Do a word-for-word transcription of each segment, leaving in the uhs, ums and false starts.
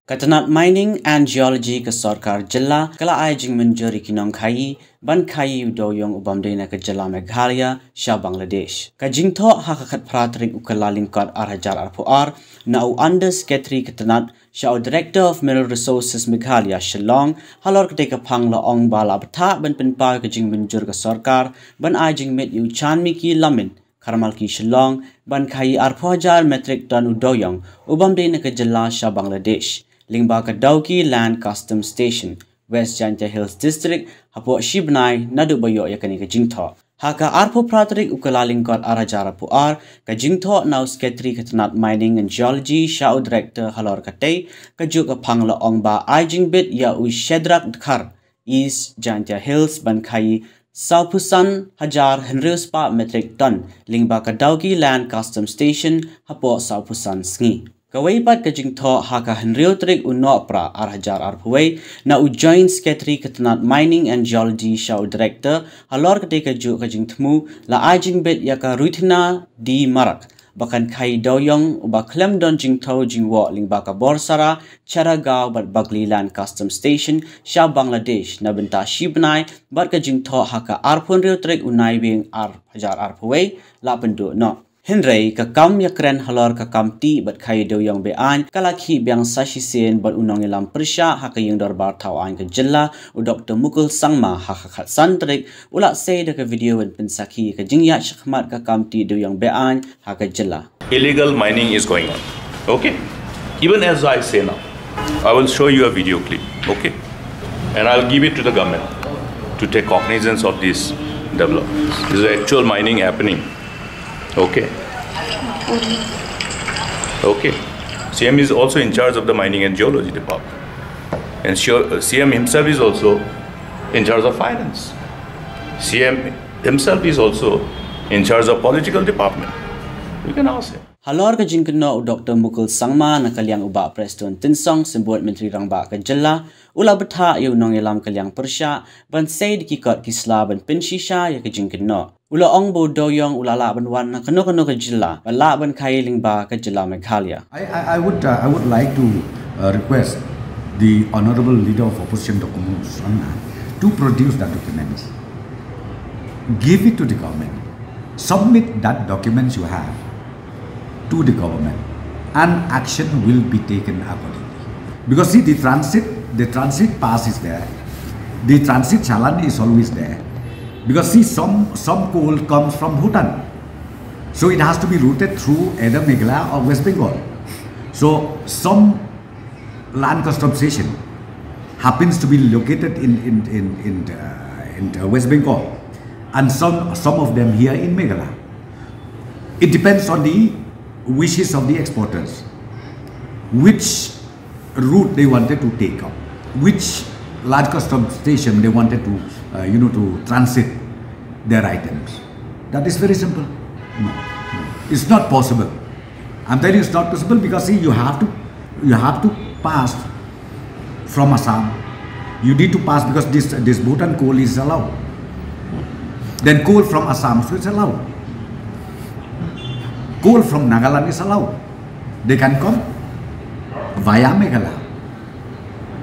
Ka tnat Mining and Geology ka sorkar jylla ka la ai jingmynjur ïa ki nongkhaii ban khaii u dewiong u bym dei na ka jylla Meghalaya sha Bangladesh. Ka jingthoh ha ka khatphra tarik u Kyllalyngkot ar hajar arphew ar na u Under Secretary ka tnat sha u Director of Mineral Resources Meghalaya Shillong halor katei ka phang la ong ba la bthah ban pynpaw ïa ka jingmynjur ka sorkar ban ai jingmit ïa u Chanmiki Lamin Kharmalki Shillong ban khaii arphew hajar metric ton u dewiong u bym dei na ka jylla sha Bangladesh lyngba ka Dawki Land Customs Station, West Jaintia Hills District, hapoh shi bnai naduh ba ïoh ïa kane ka jingthoh. Ha ka arphew phra tarik u Kyllalyngkot ar hajar arphew ar, ka jingthoh na u Secretary ka tnat Mining and Geology sha u Director halor katei kajuh ka phang la ong ba ai jingbit ïa u Shedrak Dkhar, East Jaintia Hills, ban khaii sawphew san hajar hynriew spah metric ton lyngba ka Dawki Land Customs Station hapoh sawphew san sngi. Kawei pat ka jingthoh ha ka hynriew tarik u Nohprah ar hajar arphew wei na u Joint Secretary ka tnat Mining and Geology sha u Director halor katei kajuh ka jingthmu la ai jingbit ïa ka Ruithina D Marak ba kan khaii dewiong uba khlem don jingthew jingwoh lyngba ka Borsara, Cheragaon bad Bagli Land Customs Station sha Bangladesh na bynta shi bnai bad ka jingthoh ha ka arphew hynriew tarik u Naiwieng ar hajar arphew wei la pynduh noh. Hynrei ka kam ïakren halor ka kam tih bad khaii dewiong be-aiñ ka la khih biang sa shisien bad u nongïalam pyrshah ha ka ïing dorbar thaw aiñ ka jylla u Doctor Mukul Sangma ha ka khatsan tarik u la sei da ka video ban pynsakhi ka jingïaid shakhmat ka kam tih dewiong be-aiñ ha ka jylla. Illegal mining is going on. Okay? Even as I say now, I will show you a video clip. Okay? And I'll give it to the government to take cognizance of this development. This is actual mining happening. Okay? Okay. C M is also in charge of the mining and geology department. And sure, uh, C M himself is also in charge of finance. C M himself is also in charge of political department. You can ask him. Halor ka jingkynnoh u Doctor Mukul Sangma na ka liang u Bah Prestone Tynsong, Symbud Myntri Rangbah ka jylla, u la bthah ïa u nongïalam ka liang pyrshah ban sei da ki kot ki sla ban pynshisha ïa ka jingkynnoh. U la ong ba u dewiong u la lah ban wan na kano kano ka jylla, ba lah ban khaii lyngba ka jylla Meghalaya. I, I, I would, uh, I would like to, uh, request the Honorable Leader of Opposition, Doctor Mukul Sangma, to produce that documents. Give it to the government. Submit that documents you have to the government, and action will be taken accordingly. Because see, the transit, the transit pass is there, the transit challan is always there. Because see, some, some coal comes from Bhutan, so it has to be routed through either Meghalaya or West Bengal. So some land custom station happens to be located in, in, in, in, uh, in, uh, West Bengal, and some, some of them here in Meghalaya. It depends on the wishes of the exporters, which route they wanted to take up, which land custom station they wanted to, uh, you know, to transit their items. That is very simple. No, no. It's not possible. I'm telling you, it's not possible because, see, you have to, you have to pass from Assam. You need to pass because this, this Bhutan coal is allowed. Then coal from Assam, so it's allowed. Coal from Nagaland is allowed. They can come via Meghalaya.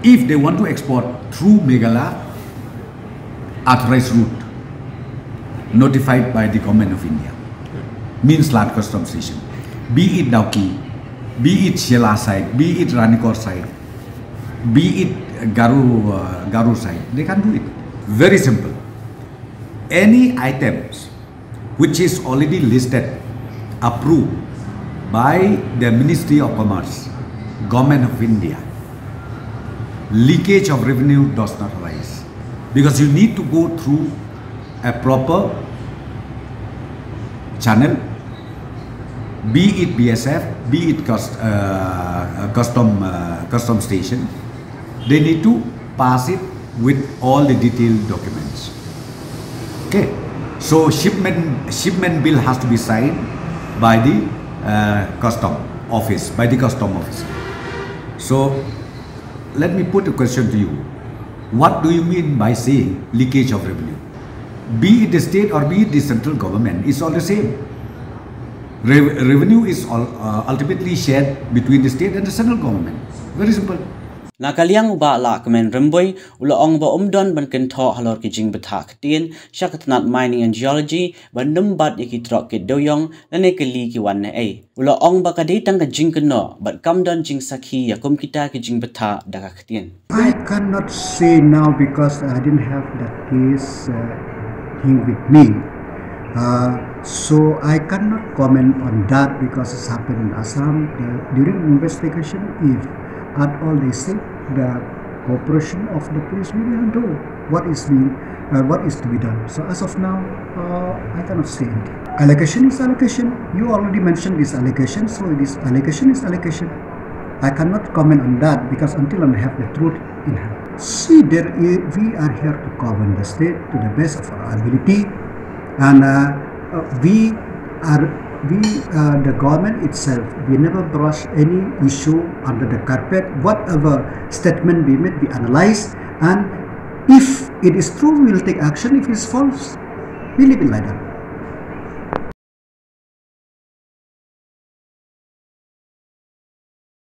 If they want to export through Meghalaya, authorized route notified by the Government of India, means land custom station, be it Dawki, be it Shella side, be it Ranikor side, be it Garo, uh, Garo side, they can do it. Very simple. Any items which is already listed, approved by the Ministry of Commerce, Government of India, leakage of revenue does not arise, because you need to go through a proper channel, be it B S F, be it cust-, uh, uh, custom, uh, custom station. They need to pass it with all the detailed documents. Okay, so shipment, shipment bill has to be signed by the, uh, custom office, by the custom office. So let me put a question to you. What do you mean by saying leakage of revenue? Be it the state or be it the central government, it's all the same. Rev- revenue is all, uh, ultimately shared between the state and the central government. Very simple. Na ka liang u Bah Lahkmen Rymbui u la ong ba um don ban kynthoh halor ki jingbthah ktien sha ka tnat Mining and Geology ban nym bat ïa ki trok kit dewiong lane kali ki wan ne ei. U la ong ba ka dei tang ka jingkynnoh bad kam don jingsakhi ïa kum kita ki jingbthah da ka ktien. I cannot say now because I didn't have the case uh, thing with me. Uh, so I cannot comment on that because it's happened in Assam. The, during investigation, if at all they say the cooperation of the police, we will do what is being, uh, what is to be done. So as of now, uh, I cannot say anything. Allegation is allegation. You already mentioned this allegation, so this allegation is allegation. I cannot comment on that because until I have the truth in hand. See, there i- we are here to govern the state to the best of our ability, and uh, uh, we are we uh, the government itself, we never brush any issue under the carpet. Whatever statement we make, we analyze, and if it is true, we will take action. If it is false, we leave it like that.